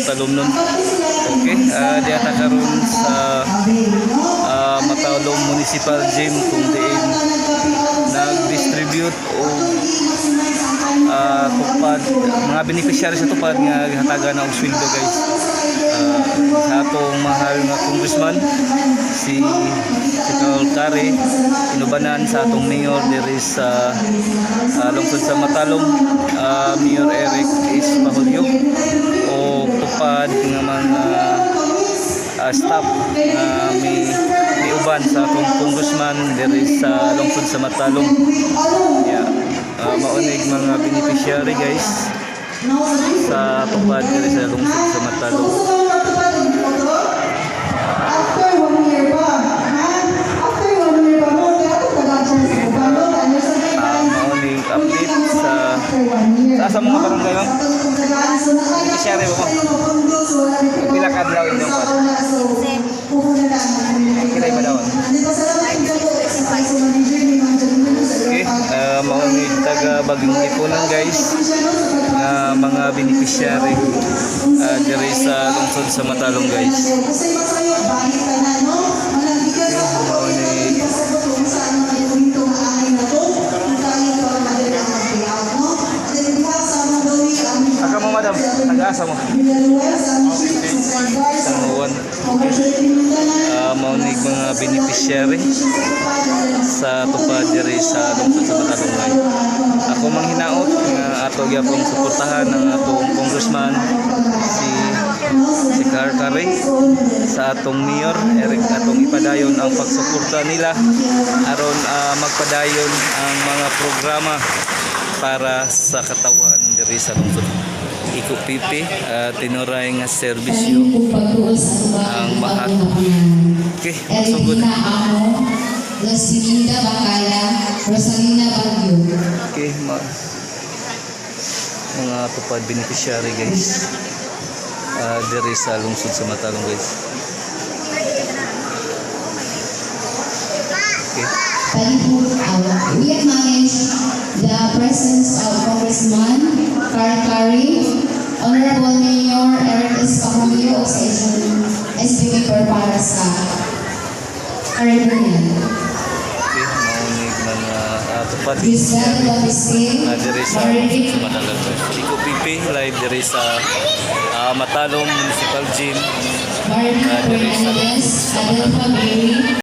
Matalomnon. Okay, diha ta karon sa Matalom Municipal Gym kung diin nag-distribute og tupad, mga beneficiary sa tupad nga gihatagan og sweldo, guys. Sa atong mahal nga congressman, si Carl Kare, inubanan sa atong mayor diri sa lungsod sa Matalom, Mayor Eric S. Pahulyo, o tupad nga mga staff nga may uban sa atong congressman diri sa lungsod sa Matalom. Yeah. Mao ning mga beneficiary, guys, sa tupad diri sa lungsod sa Matalom. After one year pa, ha? After one year pa mo, kaya ito taga-chance mo pa, no? Ano sa Mao ning update sa sa asa mga barangay, ma'am? Beneficiary ba mo? Pila ka adlaw inyong kwan? Pila ba daw? Okay, mao ni taga Bagong Lipunan, guys, nga mga beneficiary diri sa lungsod sa Matalom, guys. Mao ni Aka mo, madam, taga-asa mo? San Juan. Mao ni mga beneficiary sa tupad diri sa lungsod sa Matalom, guys. Ako manghinaot nga ato gyapon suportahan ang atong congressman, si Carl Kare, sa atong mayor Eric. Atong ipadayon ang pagsuporta nila aron magpadayon ang mga programa para sa katawhan diri sa lungsod. Iko Pipi, tinuray nga serbisyo ang mahat. Okay, sugod. Erika Amo, Rosalinda Bacala, Rosalina Baguio. Okay, mga tupad beneficiary, guys. Diri sa lungsod sa Matalom, guys. Okay. Palihug, we acknowledge the presence of Congressman Carl Curry, Honorable Mayor Eric S. Pacumio sa inyong SB paper para sa Caribbean. Okay, mao ni mga tupad Giselle Bautiste, diri sa Marivic sa Matalom, guys. Iko Pipi live diri sa Matalom Municipal Gym. Marvin Diri sa Fernandez, sa Adelpha Berry,